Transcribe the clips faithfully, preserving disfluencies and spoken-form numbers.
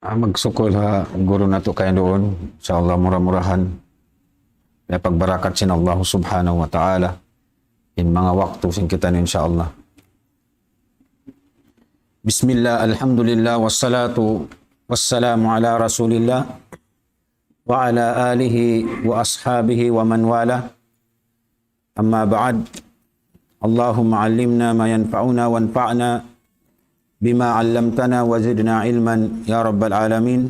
Ah, magsukul ha guru natu' kainduun. Insya Allah, mura-murahan. May pagbarakat sin Allah subhanahu wa ta'ala. In manga waktu sin kitaniyu, insya Allah. بسم الله، الحمد لله، والصلاة والسلام على رسول الله، وعلى آله وأصحابه ومن والاه. أما بعد، اللهم علمنا ما ينفعنا وانفعنا بما علمتنا وزدنا علما يا رب العالمين.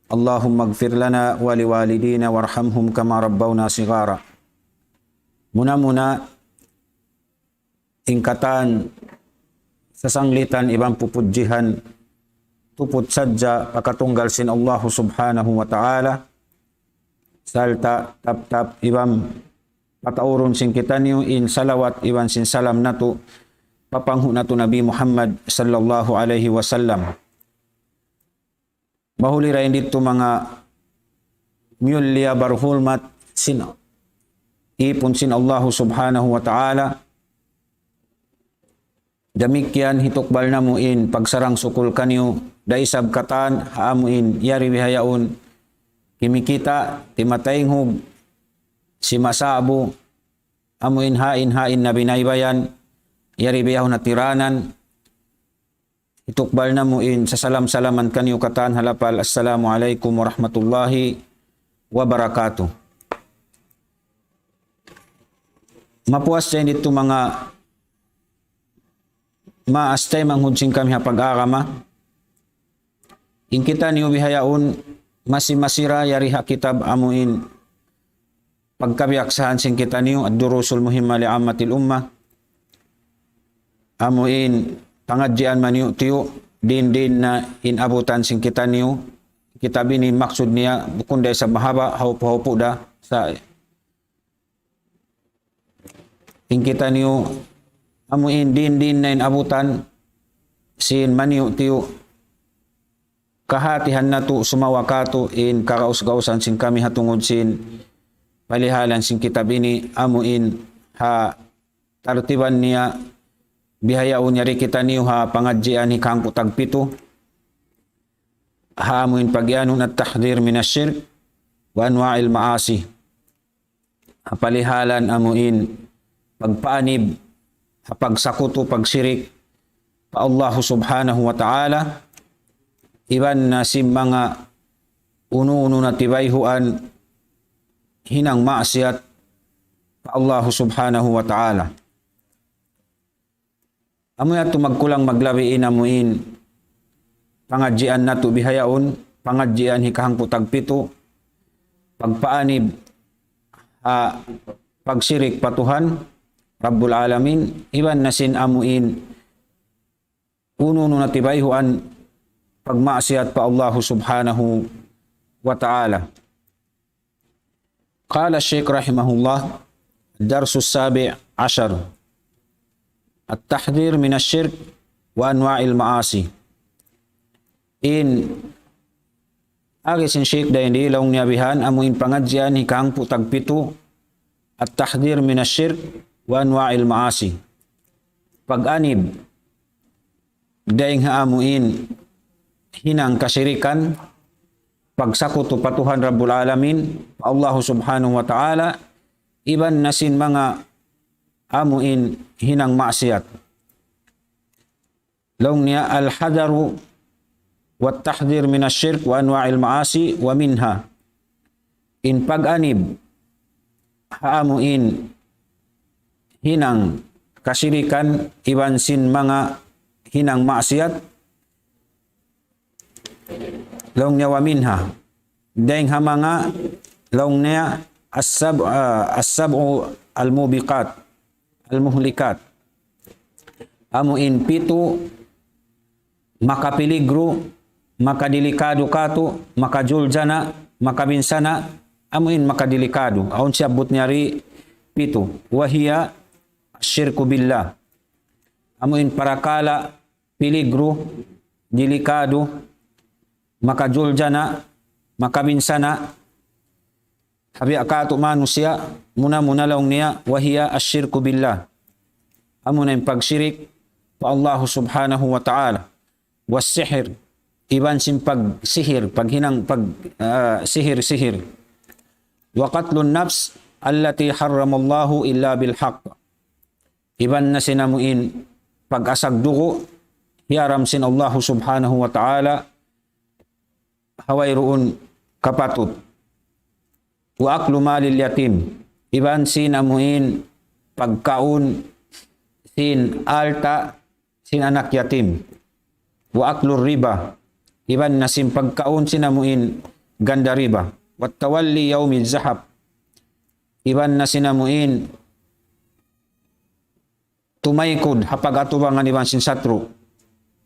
اللهم اغفر لنا ولوالدينا وارحمهم كما ربونا صغارا. Muna-muna, in katan sasanglitan iban pupudjihan tuput sadja pa katunggal sin Allahu subhanahu wa ta'ala, sarta' tap-tap iban pataurun sin kitaniyu in salawat iban sin salam natu' pa panghu' natu' Nabi Muhammad sallallahu alayhi wasallam. Mahuli dayn didtu manga miyulliya barhulmat sin ipun sin Allahu subhanahu wa ta'ala. Damikkiyan hitukbal namu' in pagsarang-sukul kaniyu, da isab katan ha amu in yari bihaun kimikita', timataynghug, simasa'bu, amu in hain-hain na binaybayan, yari bihaun hatiranan, hitukbal namu' in sasalam-salaman kaniyu katan ha lapal, Assalamu alaykum warahmatullahi wabarakatuh. Mapuas dayn didtu manga maas taymanghud sin kami ha pag-agama. In kitaniyu bihaun masi-masi ra yari ha kitab amu in pagkabiyaksahan sin kitaniyu, الدروس المهمة لعامة الأمة. Amu in pangadjian maniyu'-tiyu', diin-diin na in abutan sin kitaniyu. Kitab ini maksud niya bukun da isab mahaba', haupu-haupu da sa' in kitaniyu, amu in diin-diin na in abutan sin maniyu'-tiyu'. Kahatihan natu' sumagawa' katu' in kagaus-gausan sin kami ha tungud sin palihalan sin kitab ini, amu in ha tartiban niya bihaun yari kitaniyu ha pangadjian hikahangpu' tagpitu. Ha amu in pag-iyanun التحذير من الشرك وأنواع المعاصي. Ha palihalan amu in pagpaanib ha pagsakutu, pagsirik pa Allahu subhanahu wa ta'ala, iban na sin manga unu-unu na tibayhuan hinang maksiat pa Allahu subhanahu wa ta'ala. Amu yadtu magkulang maglabi in amu in pangadjian natu' bihaun, pangadjian hikahangpu' tagpitu, pagpaanib ha pagsirik pa Tuhan Rabbul Alamin, iban na sin amu in unu-unu na tibayhuan pagmaksiat pa Allahu subhanahu wa ta'ala. قال الشيخ رحمه الله: الدرس السابع عشر، التحذير من الشرك وأنواع المعاصي. In agi sin Sheikh dayn di laung niya bihan, amu in pangadjian hikahangpu' tagpitu, التحذير من الشرك وأنواع المعاصي. Pag-anib dayn ha amu in hinang kasirikan, pagsakutu pa Tuhan Rabbul Alamin, pa Allahu subhanahu wa ta'ala, iban na sin manga amu in hinang maksiat. Laung niya الحذر والتحذير من الشرك وأنواع المعاصي ومنها. In pag-anib ha amu in hinang kasirikan iban sin manga hinang maksiat. Laung niya ومنها. Dayn ha manga laung niya السبع, ah, السبع الموبقات، المهلكات. Amu in pitu makapiligru, makadelikadu katu', makajuljana, makabinsana', amu in makadelikadu. Awn siyabbut niya di pitu. وهي الشرك بالله. Amu in parakala' piligru, delikadu, makajuljana', makabinsana', ha biya' katu' manusiya', muna-muna laung niya, وهي الشرك بالله. Amu na in pagsirik pa Allahu subhanahu wa ta'ala. والسحر. iban sin pagsihir, paghinang, pag, ah, sihir-sihir. وقتل النفس التي حرم الله إلا بالحق. Iban na sin amu in pag-asag dugu', hiyaram sin Allahu Subhanahu wa Ta'ala, ha wayruun kapatut. وأكل مال اليتيم. Iban sin amu in pagkaun sin alta' sin anak yatim. وأكل الربا. Iban na sin pagkaun sin amu in ganda riba. والتولي يوم الزحف. Iban na sin amu in tumaykud ha pag-atubangan iban sin satru'.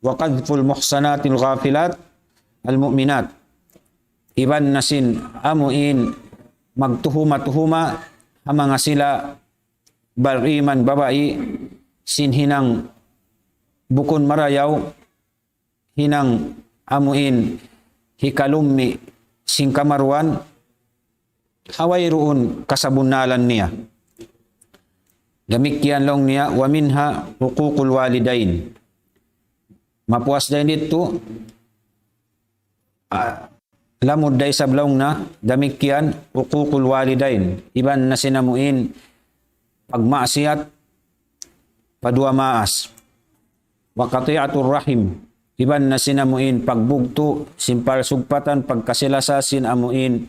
وقذف المحصنات الغافلات المؤمنات. Iban na sin amu in magtuhuma-tuhuma ha manga sila bariman babai sin hinang bukun marayaw, hinang amu in hikalummi sin kamaruan, ha wayruun kasabunnalan niya. Damikkiyan laung niya, ومنها عقوق الوالدين. Mapuas dayn didtu, ah, lamud da isab laung niya, damikkiyan عقوق الوالدين. Iban na sin amu in pagmaksiyat pa duwa maas. وقطيعة الرحم. Iban na sin amu in pagbugtu' sin palsugpatan, pagkasi-lasa sin amu in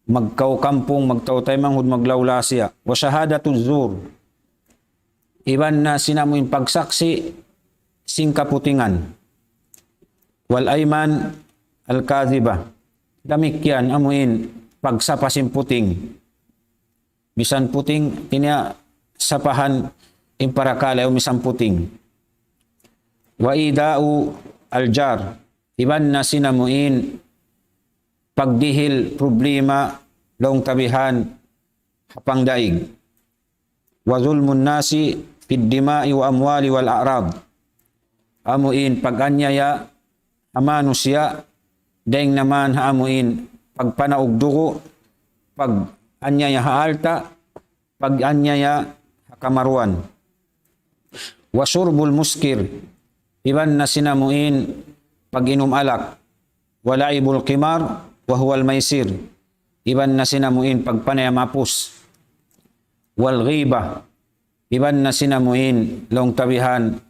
magkaw kampung, magtaw taymanghud, maglawlasiya. وشهادة الزور. Iban na sin amu in pagsaksi' sin kaputingan. والأيمان الكاذبة. Damikkiyan amu in pagsapa sin puting. Misan puting, ini sapahan in parakala' misan puting. وإيذاء الجار. Iban na sin amu in pagdihil problema laung ta bihan ha pangdaig. وظلم الناس في الدماء والأموال والأعراض. Amu in pag-anyaya ha manusiya', dayn naman ha amu in pagpanaug dugu', pag-anyaya ha alta', pag-anyaya ha kamaruan. وشرب المسكر, iban na sin amu in pag-inum alak. ولعب القمار وهو الميسر, iban na sin amu in pagpanayam apus. والغيبة, iban na sin amu in laung ta bihan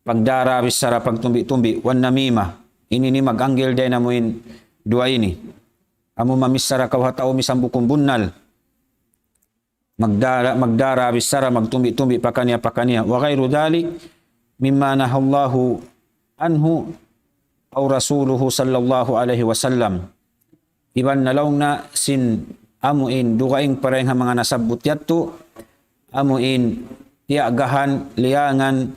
pagdara bichara, pagtumbi-tumbi. والنميمة, ini in mag-anggil dayn amu in duwa ini. Amu mamichara kaw ha tau misan bukun bunnal. Magdara, magdara bichara, magtumbi-tumbi pakaniya-pakaniya. وغير ذلك مما نهى الله عنه أو رسوله صلى الله عليه وسلم. Iban na laung niya sin amu in dugaing pa dayn ha manga nasabbut yadtu, amu in tiyagahan, liyangan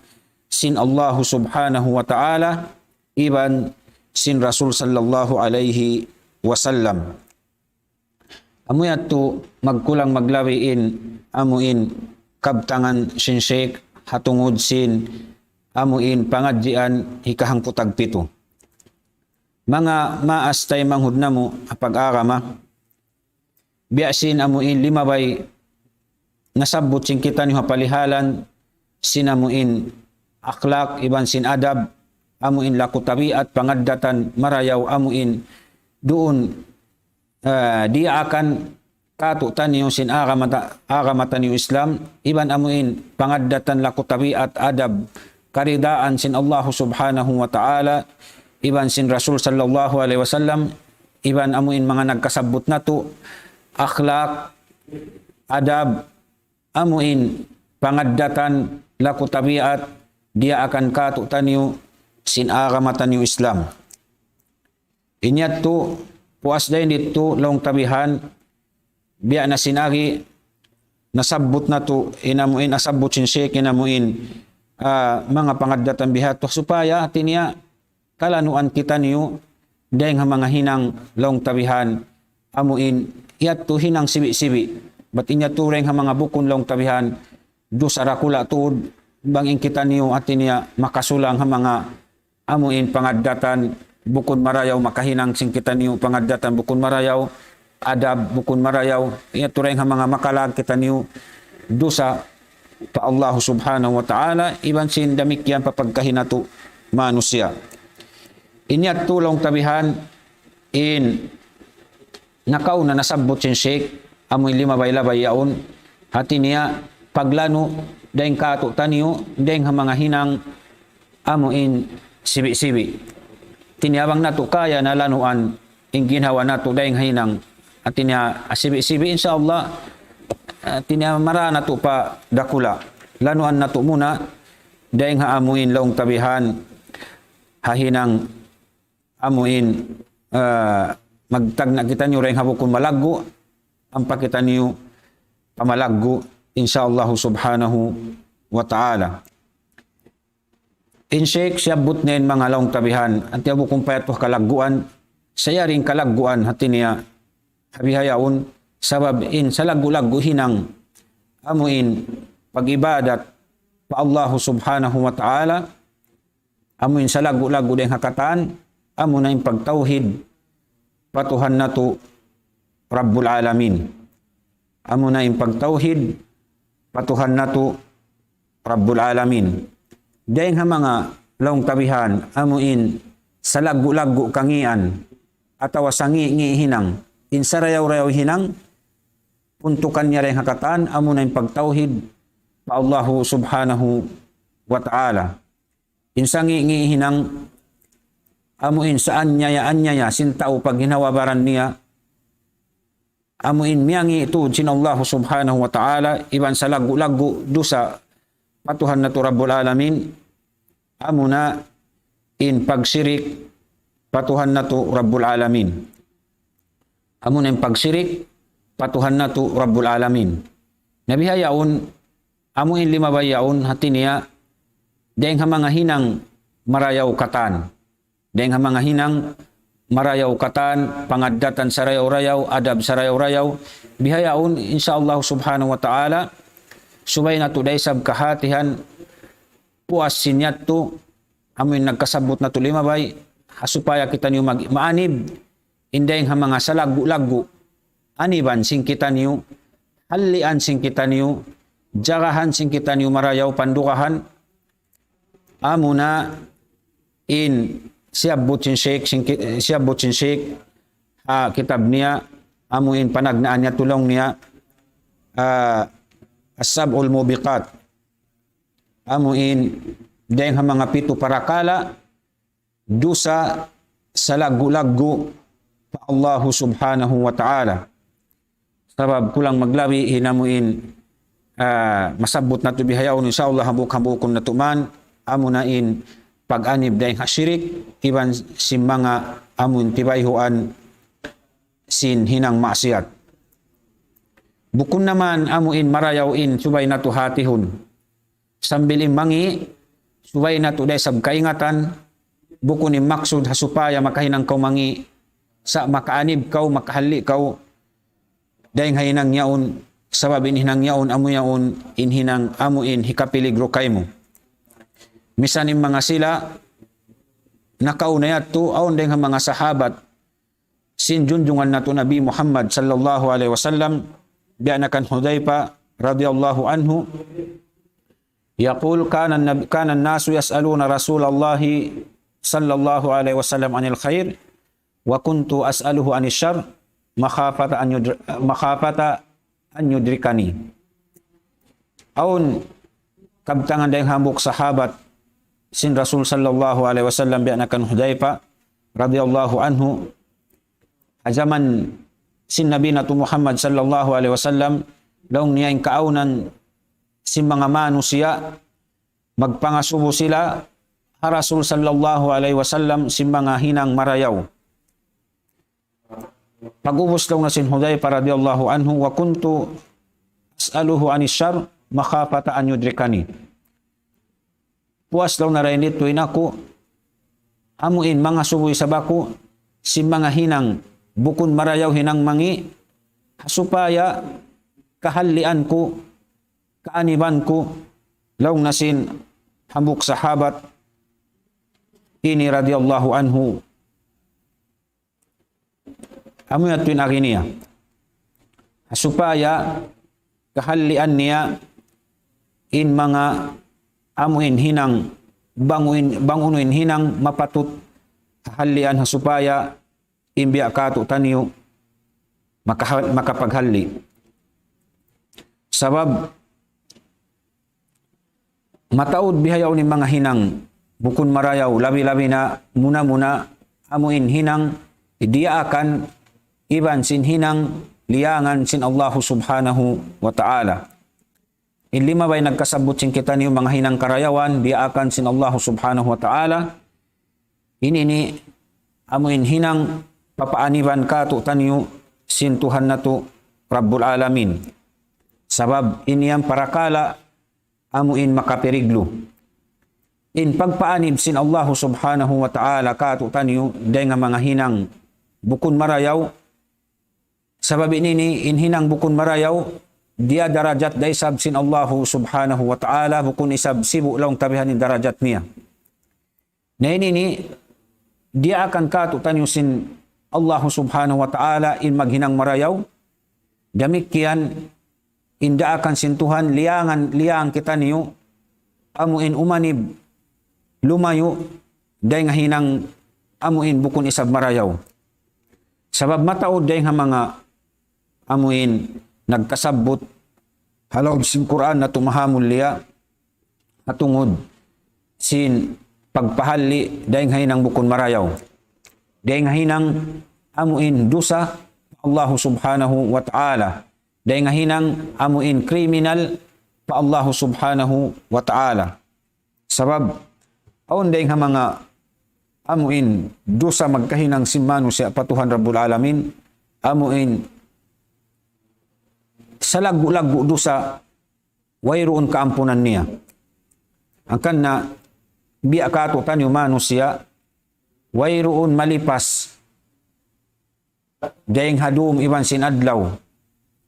sin Allahu Subhanahu wa Ta'ala, iban sin Rasul sallallahu alayhi wasallam. Amu yadtu magkulang maglabi in amu in kabtangan sin Sheikh ha tungud sin amu in pangadjian hikahangpu' tagpitu. Manga maas taymanghud namu' ha pag-agama, biya' sin amu in limabay nasabbut sin kitaniyu ha palihalan sin amu in akhlak iban sin adab, amu in laku tabiat, pangaddatan marayaw, amu in duun, eh, diyaakan kātu'niyu sin agama ta-, agama taniyu Islam, iban amu in pangaddatan, laku tabiat, adab, karidaan sin Allahu Subhanahu wa Ta'ala, iban sin Rasul sallallahu alayhi wasallam, iban amu in manga nagkasabbut natu', akhlak, adab, amu in pangaddatan, laku tabiat, diyaakan kātu'niyu sin agama taniyu Islam. Ini yadtu, puas dayn didtu laung ta bihan, biya' na sin agi nasabbut natu', in amu in nasabbut sin Sheikh, in amu in, ah, manga pangaddatan bihadtu, supaya hati niya kalanuan kitaniyu dayn ha manga hinang laung ta bihan, amu in yadtu hinang sibi'-sibi'. Bat in yadtu dayn ha manga bukun laung ta bihan, dusa dakula' tuud, bang in kitaniyu hati niya makasulang ha manga amu in pangaddatan bukun marayaw, makahinang sin kitaniyu pangaddatan bukun marayaw, adab bukun marayaw, yadtu dayn ha manga makalag kitaniyu dusa pa Allah Subhanahu wa Ta'ala, iban sin damikkiyan pa pagkahi natu' manusiya'. In yadtu laung ta bihan in nakauna nasabbut sin Sheikh, amu in limabay-labay yaun, hati niya paglanu' dayng kātu'niyu, dayng ha manga hinang amu in sibi'-sibi'. Hati niya bang natu' kaya na lanuan in ginhawa natu' dayng ha hinang, hati niya sibi'-sibi', insya Allah, hati niya mara natu' pa dakula'. Lanuan natu' muna dayng ha amu in laung ta bihan ha hinang amu in, ah, magtagna' kitaniyu dayng ha bukun malaggu', ampa kitaniyu pa malaggu', insya Allah subhanahu wa ta'ala. In Sheikh siyabbut niya in manga laung ta bihan, hati niya bukun pa yadtu kalagguan, sa' yari in kalagguan, hati niya ha bihaun, sabab in salaggu'-laggu' hinang, amu in pag-ibadat pa Allah subhanahu wa ta'ala, amu in salaggu'-laggu' dayng ha katan, amu na in pagtawhid pa Tuhan natu' Rabbul Alamin. Amu na in pagtawhid pa Tuhan natu' Rabbul Alamin. Dayng ha manga laung ta bihan, amu in salaggu'-laggu' kangian, atawa sangi'-ngi' hinang, in sarayaw-rayaw hinang, puntukan niya dayng ha katan, amu na in pagtawhid pa Allahu subhanahu wa ta'ala. In sangi'-ngi' hinang, amu in saanyaya-anyaya sin tau paghinangun baran niya, amu in miyangi' tuud sin Allah subhanahu wa ta'ala, iban salaggu'-laggu' dusa pa Tuhan natu' Rabbul Alamin, amu na in pagsirik pa Tuhan natu' Rabbul Alamin. Amu na in pagsirik pa Tuhan natu' Rabbul Alamin. Na bihaun, amu in limabay yaun, hati niya, dayng ha manga hinang marayaw katan. Dayng ha manga hinang marayaw katan, pangaddatan sarayaw-rayaw, adab sarayaw-rayaw. Bihaun, insya Allah subhanahu wa ta'ala, subay natu' da isab kahatihan, puas sin yadtu, amu in nagkasabbut natu' limabay, ha supaya kitaniyu mag-, maanib, in dayng ha manga salaggu'-laggu', aniban sin kitaniyu, hallian sin kitaniyu, jagahan sin kitaniyu marayaw pandugahan, amu na in siyabbut sin Sheikh, sin ki-, siyabbut sin Sheikh, ah, kitab niya, amu in panagnaan niya, laung niya, ah, As-Sab'ul Mubiqat. Amu in dayng ha manga pitu parakala' dusa salaggu'-laggu' pa Allahu subhanahu wa ta'ala. Sabab kulang maglabi in amu in, ah, masabbut natu' bihaun, insya Allah, hambuuk-hambuukun natu' man, amu na in pag-anib dayng ha shirik, iban sin manga amu in tibayhuan sin hinang maksiyat. Bukun na man amu in marayaw in subay natu' hatihun. Sambil in mangi', subay natu' da isab kaingatan, bukun in maksud ha supaya makahinang kaw mangi', sa' makaanib kaw, makahalli' kaw, dayng ha hinang yaun, sabab in hinang yaun, amu yaun, in hinang amu in hikapiligru kaymu. Misan in manga sila, nakauna yadtu, awn dayng ha manga sahabat, sin junjungan natu' Nabi Muhammad sallallahu alayhi wasallam, biya' na kan Hudhayfa radiyallahu anhu, يقول: كان النب-، كان الناس يسألون رسول الله صلى الله عليه وسلم عن الخير، وكنت أسأله عن الشر، مخافة أن يدر-، مخافة أن يدركني. Awn kabtangan dayng hambuuk sahabat sin Rasul sallallahu alayhi wasallam, biya' na kan Hudhayfa radiyallahu anhu, ha jaman sin Nabi natu' Muhammad sallallahu alayhi wasallam, laung niya in kaawnan sin manga manusiya', magpangasubu sila ha Rasul sallallahu alayhi wasallam sin manga hinang marayaw. Pag'ubus laung niya sin Hudhayfa radiyallahu anhu, وكنت أسأله عن الشر مخافة أن يدركني. Puas laung niya dayn didtu in aku, amu in mangasubu isab aku sin manga hinang bukun marayaw hinang mangi', ha supaya kahallian ku, kaaniban ku, laung niya sin hambuuk sahabat ini radiyallahu anhu. Amu yadtu in agi niya. Ha supaya kahallian niya in manga amu in hinang, bang unu in, bang unu in hinang mapatut hahalian ha supaya in biya' katu'taniyu makaha-, makapaghalli'. Sabab mataud bihaun in manga hinang bukun marayaw, labi-labi na muna-muna amu in hinang diyaakan iban sin hinang liyangan sin Allahu Subhanahu wa Ta'ala. In limabay nagkasabbut sin kitaniyu manga hinang karayawan, diyaakan sin Allahu Subhanahu wa Ta'ala. Ini ini amu in hinang papaaniban katu'taniyu sin Tuhan natu' Rabbul Alamin. Sabab ini yan parakala' amu in makapiriglu. In pagpaanib sin Allahu Subhanahu wa Ta'ala katu'taniyu dayn ha manga hinang bukun marayaw, sabab ini ini in hinang bukun marayaw, diya darajat da isab sin Allahu Subhanahu wa Ta'ala, bukun isab sibu' laung tabihan in darajat niya. Na ini ini, diyaakan katu'taniyu sin Allahu Subhanahu wa Ta'ala in maghinang marayaw, damikkiyan in daakan sin Tuhan, liyangan, liyang kitaniyu, amu in umanib, lumayu', dayn ha hinang amu in bukun isab marayaw. Sabab mataud dayn ha manga amu in nagkasabbut ha lawm sin Qur'an natu' mahamulliya, ha tungud sin pagpahalli' dayn ha hinang bukun marayaw. Dayn ha hinang amu in dusa pa Allahu Subhanahu wa Ta'ala. Dayn ha hinang amu in kriminal pa Allahu Subhanahu wa Ta'ala. Sabab, awn dayn ha manga amu in dusa magkahinang sin manusiya' pa Tuhan Rabbul Alamin, amu in salaggu'-laggu' dusa, wayruun kaampunan niya. Hangkan na, biya' katu'taniyu manusiya', wayruun malipas dayn ha dum iban sin adlaw,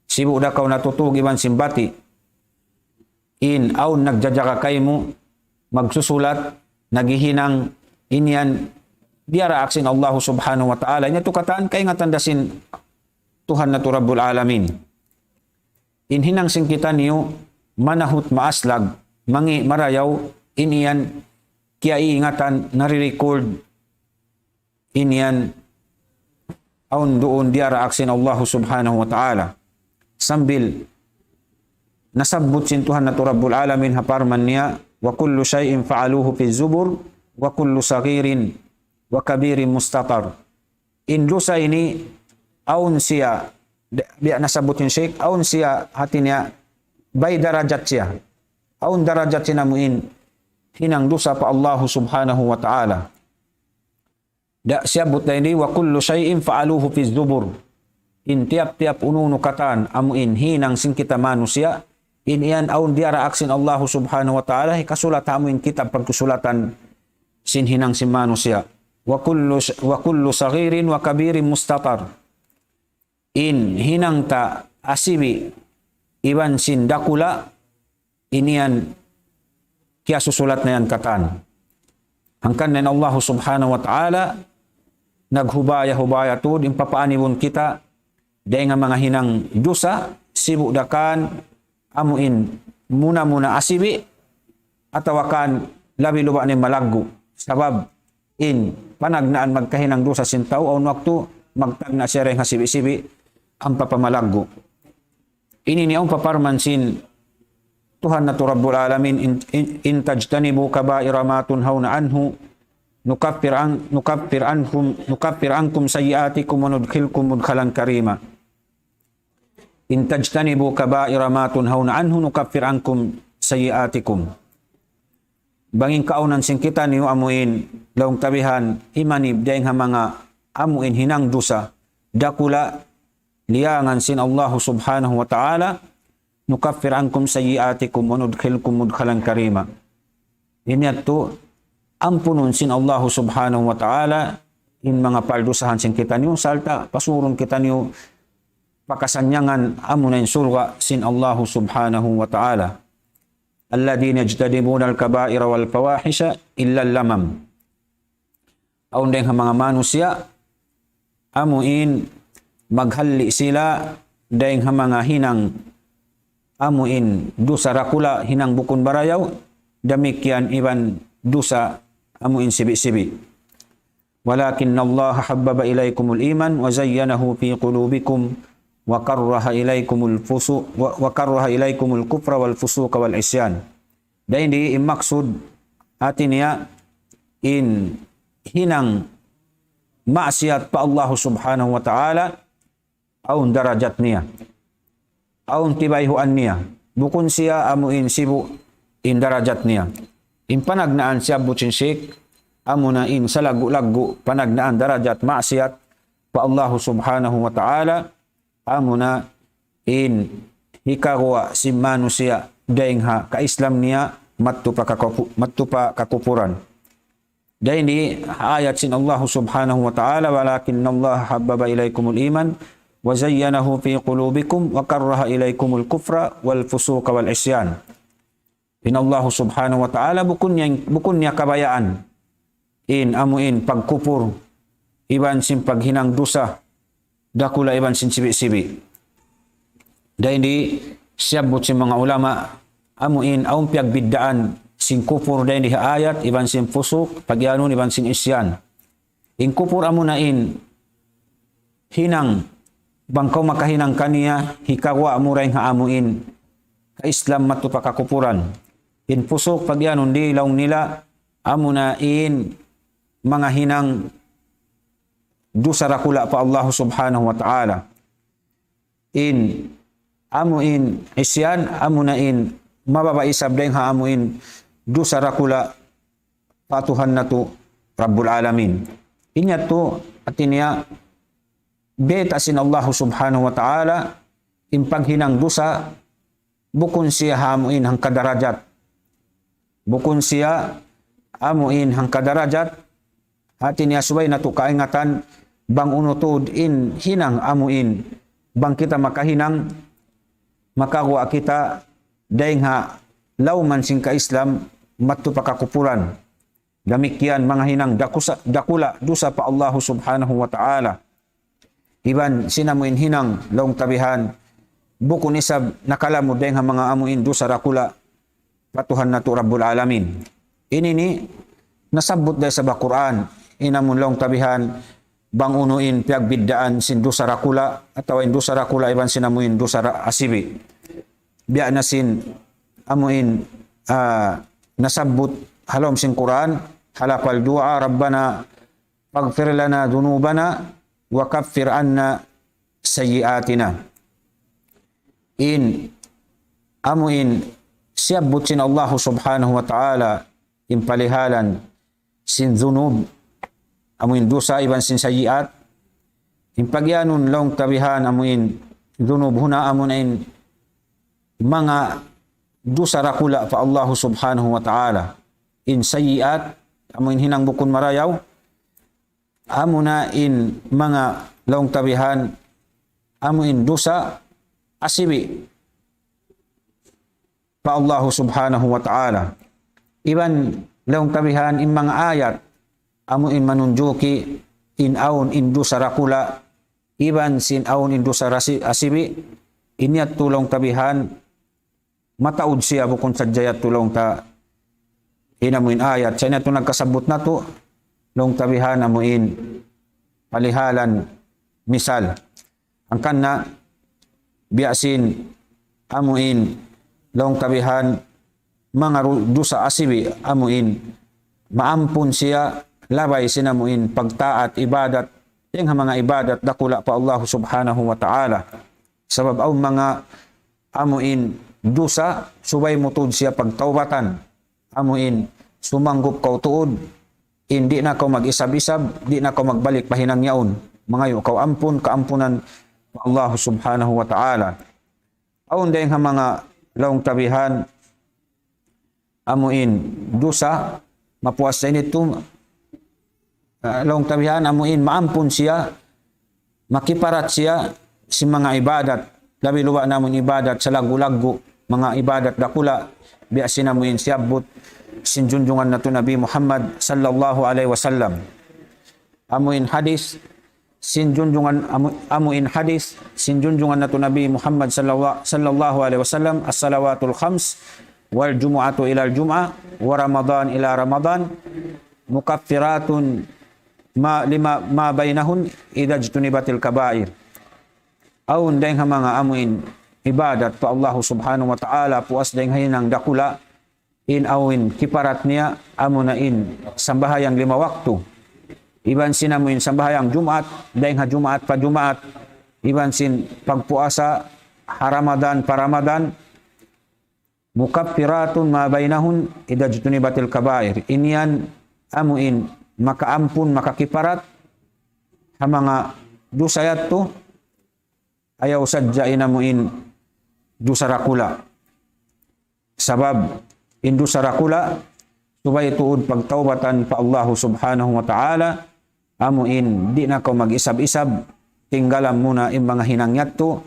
sibu' da kaw natutug iban sin bati'. In awn nagjajaga kaymu, magsusulat, naghihinang, in yan, diyaraak sin Allahu Subhanahu wa Ta'ala. In yadtu katan kaingatan da sin Tuhan natu' Rabbul Alamin. In hinang sin kitaniyu, manahut maaslag, mangi' marayaw, in yan, kiyaiingatan, nare-record, in yan awn duun diyaraak sin Allahu Subhanahu wa Ta'ala. Sambil nasabbut sin Tuhan natu' Rabbul Alamin ha parman niya, وكل شيء فعلوه في الزبر وكل صغير وكبير مستطر. In dusa ini awn siya, biya' nasabbut in Sheikh, awn siya hati niya, bay darajat siya. Awn darajat sin amu in hinang dusa pa Allahu Subhanahu wa Ta'ala. Da, siyabbut da ini, وكل شيء فعلوه في الزبر. In tiyap-tiyap unu-unu katan, amu in hinang sin kita manusiya', in yan awn diyaraak sin Allahu Subhanahu wa Ta'ala, hikasulat ha amu in kitab pagkusulatan sin hinang sin manusiya'. وكل ش-، وكل صغير وكبير مستطر. In hinang ta asibi' iban sin dakula', in yan kiyasusulat na yan katan. Hangkan na in Allahu Subhanahu wa Ta'ala, naghubaya-hubaya tuud in papaanibun kita, dayn ha manga hinang dusa, sibu' da kan, amu in muna-muna asibi', atawa kan labi luba' na in malaggu'. Sabab, in panagnaan magkahinang dusa sin tau, awn waktu magtagna' siya dayn ha sibi'-sibi', ampa pa malaggu'. Ini in awn pa parman sin Tuhan natu' Rabbul Alamin, إن، إن، إن تجتنبوا كبائر ما تنهون عنه نكفر عن، نكفر عنكم، نكفر عنكم سيئاتكم وندخلكم مدخلا كريما. إن تجتنبوا كبائر ما تنهون عنه نكفر عنكم سيئاتكم. Bang in kaawnan sin kitaniyu amu in laung tabihan imanib dayn ha manga amu in hinang dusa dakula', liyangan sin Allahu Subhanahu wa Ta'ala, نكفر عنكم سيئاتكم وندخلكم مدخلا كريما. In yadtu, ampunun sin Allahu Subhanahu wa Ta'ala in manga paldusahan sin kitaniyu, sarta' pasurun kitaniyu pa kasannyangan amuna in surga' sin Allahu Subhanahu wa Ta'ala. الذين يجتنبون الكبائر والفواحش إلا اللمم. Awn dayn ha manga manusiya', amu in maghalli' sila dayn ha manga hinang amu in dusa dakula', hinang bukun marayaw, damikkiyan iban dusa amu in sibi'-sibi'. ولكن الله حبب إليكم الإيمان وزينه في قلوبكم وكره إليكم الفسوق، و-، وكره إليكم الكفر والفسوق والعصيان. Dayn di in maksud hati niya in hinang maksiat pa Allah Subhanahu wa Ta'ala, awn darajat niya. Awn tibayhuan niya. Bukun siya amu in sibu' in darajat niya. In panagnaan siyabbut sin Shaykh, amuna in salaggu'-laggu' panagnaan darajat maksiat pa Allah Subhanahu wa Ta'ala, amuna in hikaguwa' sin manusiya' dayng ha ka-Islam niya madtu pa kakupu-, madtu pa kakupuran. Dayn di ayat sin Allah Subhanahu wa Ta'ala, ولكن الله حبب إليكم الإيمان وزينه في قلوبكم وكره إليكم الكفر والفسوق والعصيان. In Allah Subhanahu wa Ta'ala bukun niya, bukun niya kabayaan in amu in pagkupur iban sin paghinang dusa dakula' iban sin sibi'-sibi'. Dayn di siyabbut sin manga ulama, amu in awn piyagbiddaan sin kupur dayn di ha ayat, iban sin fusuk, pagiyanun iban sin isyan. In kupur amuna in hinang, bang kaw makahinang kaniya, hikaguwa' mu dayng ha amu in ka-Islam madtu pa kakupuran. In fusuk, pagiyanun di laung nila, amuna in manga hinang dusa dakula' pa Allah Subhanahu wa Ta'ala. In amu in isyan, amuna in mababa' isab dayng ha amu in dusa dakula' pa Tuhan natu' Rabbul Alamin. In yadtu hati niya bayta' sin Allah Subhanahu wa Ta'ala, in paghinang dusa bukun siya amu in hangka darajat. Bukun siya amu in hangka darajat. Hati niya subay natu' kaingatan bang unu tuud in hinang amu in. Bang kita makahinang, makaguwa' kita dayng ha lawman sin ka-Islam madtu pa kakupuran. Damikkiyan manga hinang dakusa-, dakula' dusa pa Allah Subhanahu wa Ta'ala. Iban sin amu in hinang laung ta bihan, bukun isab nakalamud dayng ha manga amu in dusa dakula' pa Tuhan natu' Rabbul Alamin. Ini ini nasabbut da isab ha Qur'an, in amu in laung ta bihan, bang unu in piyagbiddaan sin dusa dakula', atawa in dusa dakula' iban sin amu in dusa da-, asibi'. Biya' na sin amu in, ah, nasabbut ha lawm sin Qur'an, ha lapal duwaa, ربنا فاغفر لنا ذنوبنا وكفر عنا سيئاتنا. In, amu in siyabbut sin Allah Subhanahu wa Ta'ala in palihalan sin dhunub, amu in dusa iban sin sayyi'at. In pagiyanun laung ta bihan amu in dhunub huna amu na in manga dusa dakula' pa Allah Subhanahu wa Ta'ala. In sayyi'at, amu in hinang bukun marayaw, amuna in manga laung ta bihan, amu in dusa asibi' pa Allah Subhanahu wa Ta'ala. Iban laung ta bihan in manga ayat, amu in manunjuki in awn in dusa dakula', iban sin awn in dusa rasi-, asibi', in yadtu laung ta bihan, mataud siya bukun sadja yadtu laung ta in amu in ayat. Sa' in yadtu nagkasabbut natu', laung ta bihan amu in palihalan misal. Hangkan na biya' sin amu in laung ta bihan manga ru-, dusa asibi' amu in maampun siya labay sin amu in pagtaat ibadat, dayng ha manga ibadat dakula' pa Allah Subhanahu wa Ta'ala. Sabab awn manga amu in dusa, subay mu tuud siya pagtawbatan. Amu in sumanggup kaw tuud, in di' na kaw mag-isab-isab, di' na kaw magbalik pa hinang yaun. Mangayu' kaw ampun, kaampunan pa Allah Subhanahu wa Ta'ala. Awn dayng ha manga laung ta bihan, amu in dusa, mapuas sa ini tu, ah, laung ta bihan, amu in maampun siya, makiparat siya sin manga ibadat, labi luba' na amu in ibadat salaggu'-laggu', manga ibadat dakula', biya' sin amu in siyabbut sin junjungan natu' Nabi Muhammad sallallahu alayhi wasallam. Amu in hadis sin junjungan, amu, amu in hadis sin junjungan natu' Nabi Muhammad sallallahu, sallallahu alayhi wasallam, الصلوات الخمس والجمعة إلى الجمعة ورمضان إلى رمضان مكفرات ma, lima, ma bainahun idha ijtunibatil kabair. Awn dayng ha manga amuin ibadat pa Allahu subhanahu wa ta'ala, puas dayng ha hinang dakula', in awn kiparat niya, amuna in sambahayang lima waktu. Iban sin amuin sambahayang Jumaat, dayng ha Jumaat pa Jumaat. Iban sin pagpuasa ha Ramadan pa Ramadan. Mukaffiratun ma bainahun idha ijtunibatil kabair. Ini yan amuin makaampun, makakiparat ha manga dusa yadtu, ayaw sadja in amuin dusa dakula'. Sabab in dusa dakula', subay tuud pagtaubatan pa Allahu subhanahu wa ta'ala, amuin di' na kaw mag-isab-isab, tinggalan mu na in manga hinang yadtu,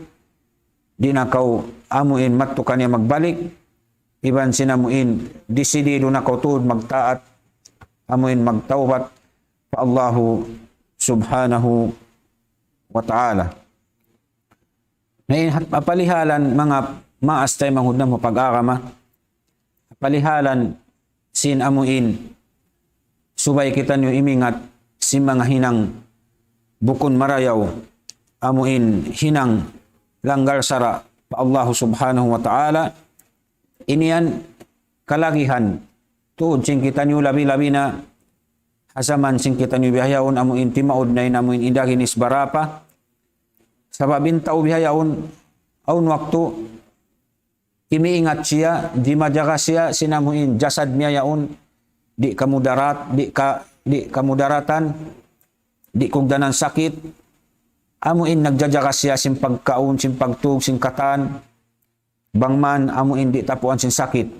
di' na kaw amuin madtu kaniya magbalik, iban sin amuin disididu na kaw tuud magtaat, amuin magtaubat pa Allahu subhanahu wa ta'ala. Na in hat-, ha palihalan manga maas taymanghud namu' pag-agama, ha palihalan sin amuin subay kitaniyu imingat sin manga hinang bukun marayaw, amuin hinang langgal sara' pa Allahu subhanahu wa ta'ala. Ini yan kalagihan tuud sin kitaniyu, labi-labi na ha jaman sin kitaniyu bihaun, amuin timaud na in amuin indaginis barapa. Sabab in tau bihaun, awn waktu imiingat siya, dimajaga siya sin amuin jasad niya yaun, di' kamudarat, di' ka, di' kamudaratan, di' kugdanan sakit, amuin nagjajaga siya sin pagkaun, sin pagtug, sin katan, bang man amuin di' tapuan sin sakit.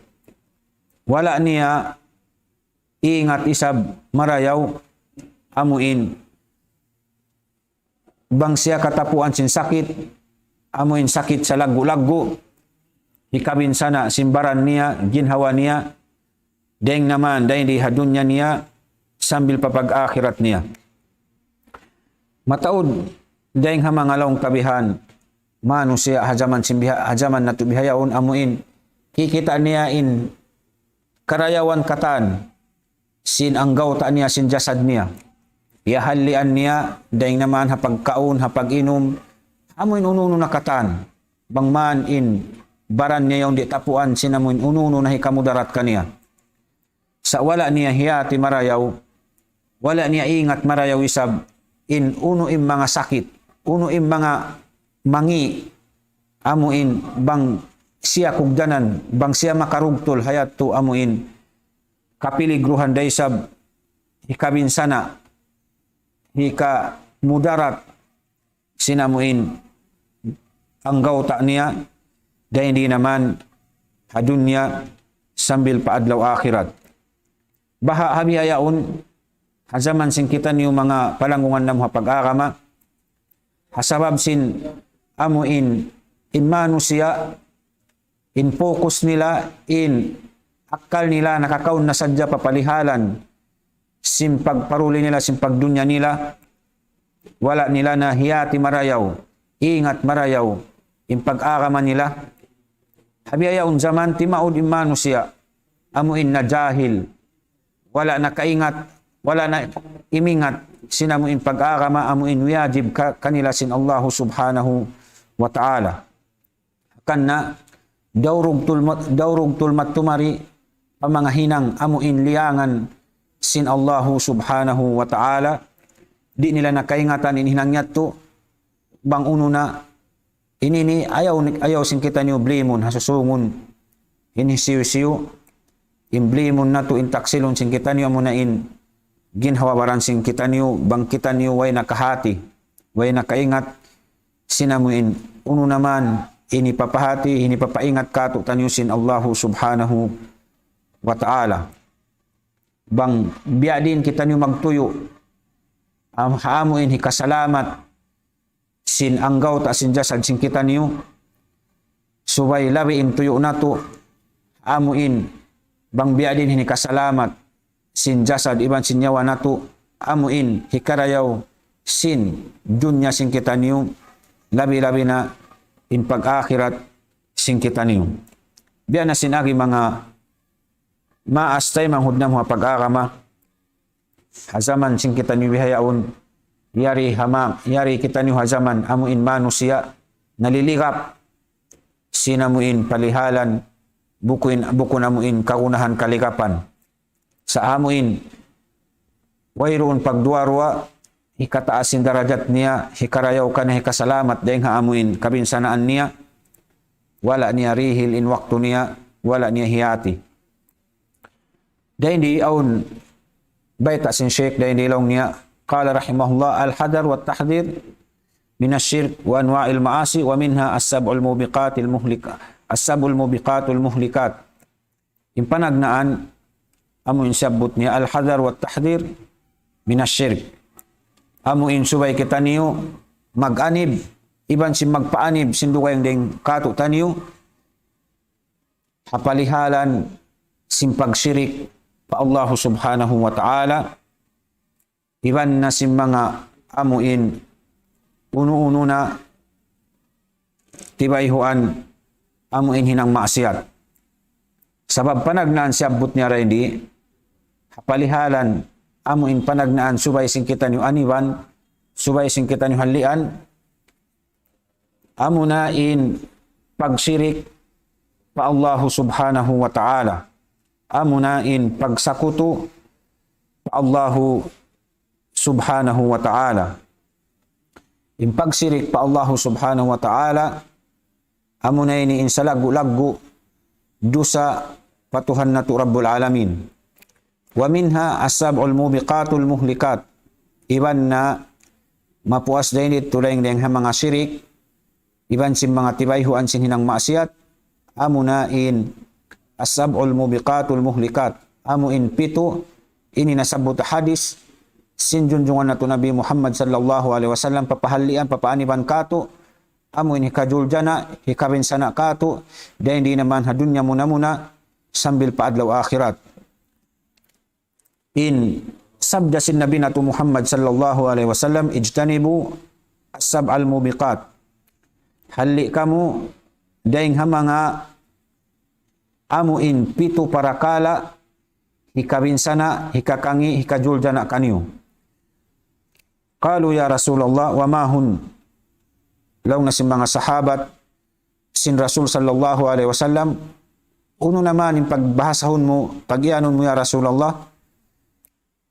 Wala' niya ingat isab marayaw, amuin bang siya katapuan sin sakit, amuin sakit salaggu'-laggu', hikabinsana' sin baran niya, ginhawa niya, dayng naman, dayng di ha dunya niya, sambil pa pag-akhirat niya. Mataud, dayng ha manga laung ta bihan, manusiya' ha jaman sin biha-, ha jaman natu' bihaun amuin, kikita' niya in karayawan katan, sin anggawta' niya, sin jasad niya. Iyahallian niya, dayng naman ha pagkaun, ha pag-inum, amuin unu-unu na katan. Bang man in baran niya yaun di' tapuan sin amuin unu-unu na hikamudarat kaniya. Sa' wala' niya hiyati marayaw, wala' niya ingat marayaw isab, in unu in manga sakit, unu in manga mangi', amuin bang siya kugdanan, bang siya makarugtul ha yadtu amuin kapiligruhan da isab, hikabinsana', hikamudarat sin amuin anggawta' niya, dayng di naman ha dunya sambil pa adlaw akhirat. Baha' ha bihaun, ha jaman sin kitaniyu manga palanggungan namu' ha pag-agama, ha sabab sin amuin in manusiya', in focus nila, in akkal nila nakakaun na sadja pa palihalan sin pagparuli nila, sin pagdunya nila, wala' nila na hiyati marayaw, ingat marayaw in pag-agama nila. Ha bihaun jaman timaud in manusiya', amuin na jahil, wala' na kaingat, wala' na imingat sin amuin pag-agama, amuin wiyajib ka-, kanila sin Allahu subhanahu wa ta'ala. Hangkan na daurugtul mat-, daurugtul mattumari pa manga hinang amuin liyangan sin Allahu subhanahu wa ta'ala. Di' nila na kaingatan in hinang yadtu, bang unu na ini, ini ayaw ni-, ayaw sin kitaniyu blimun ha susungun. Ini siyu-siyu, in blimun natu', in taksilun sin kitaniyu amuna in ginhawa-baran sin kitaniyu, bang kitaniyu way na kahati, way na kaingat sin amuin unu naman in hipapahati, in hipapaingat kātu'niyu sin Allahu subhanahu wa ta'ala. Bang biya' diin kitaniyu magtuyu', am-, ha amuin hikasalamat sin anggawta' sin jasad sin kitaniyu, subay labi in tuyu' natu', amuin bang biya' diin in hikasalamat sin jasad iban sin nyawa natu', amuin hikarayaw sin dunya sin kitaniyu, labi-labi na in pag-akhirat sin kitaniyu. Biya' na sin agi manga maas taymanghud namu' ha pag-agama, ha jaman sin kitaniyu bihaun, yari ha ma-, yari kitaniyu ha jaman amu in manusiya' naliligap sin amu in palihalan, bukun, bukun amu in kagunahan kaligapan. Sa' amu in wayruun pagduwa-ruwa, hikataas in darajat niya, hikarayaw kaniya, hikasalamat dayng ha amu in kabinsanaan niya, wala' niya rihil in waktu niya, wala' niya hiyati. Dayn di awn bayta' sin Sheikh dayn di laung niya, قال رحمه الله: الحذر والتحذير من الشرك وأنواع المعاصي ومنها السبع الموبقات المهلكة، السبع الموبقات المهلكات. In panagnaan, amu in siyabbut niya, الحذر والتحذير من الشرك. Amu in subay kitaniyu mag-anib, iban sin magpaanib, sin dugaing dayng kātu'niyu, ha palihalan sin pagshirik pa Allahu Subhanahu wa Ta'ala, iban na sin manga amu in unu-unu na tibayhuan amu in hinang maksiyat. Sabab panagnaan siyabbut niya dayn di, ha palihalan amu in panagnaan subay sin kitaniyu aniban, subay sin kitaniyu hallian, amuna in pagshirik pa Allahu Subhanahu wa Ta'ala. Amuna in pagsakutu pa Allahu Subhanahu wa Ta'ala. In pagshirik pa Allahu Subhanahu wa Ta'ala, amuna ini in salaggu'-laggu' dusa pa Tuhan natu' Rabbul Alamin. ومنها السبع الموبقات المهلكات. Iban na mapuas dayn di tuud dayn ha manga shirik, iban sin manga tibayhuan sin hinang maksiyat, amuna in السبع الموبقات المهلكات. Amu in pitu, ini nasabbut hadis sin junjungan natu' Nabi Muhammad sallallahu alayhi wasallam, papahallian, papaaniban kātu', amu in hikajuljana', hikabinsana' kātu', dayn di naman ha dunya muna-muna, sambil pa adlaw akhirat. In sabda sin Nabi natu' Muhammad sallallahu alayhi wasallam, اجتنبوا السبع الموبقات. Halli' kamu dayn ha manga amu in pitu parakala' hikabinsana', hikakangi', hikajuljana' kaniyu. قالوا يا رسول الله وما هن؟ Laung na sin manga sahabat sin Rasul sallallahu alayhi wasallam, unu naman in pagbahasahun mu, pag-iyanun mu ya Rasulullah?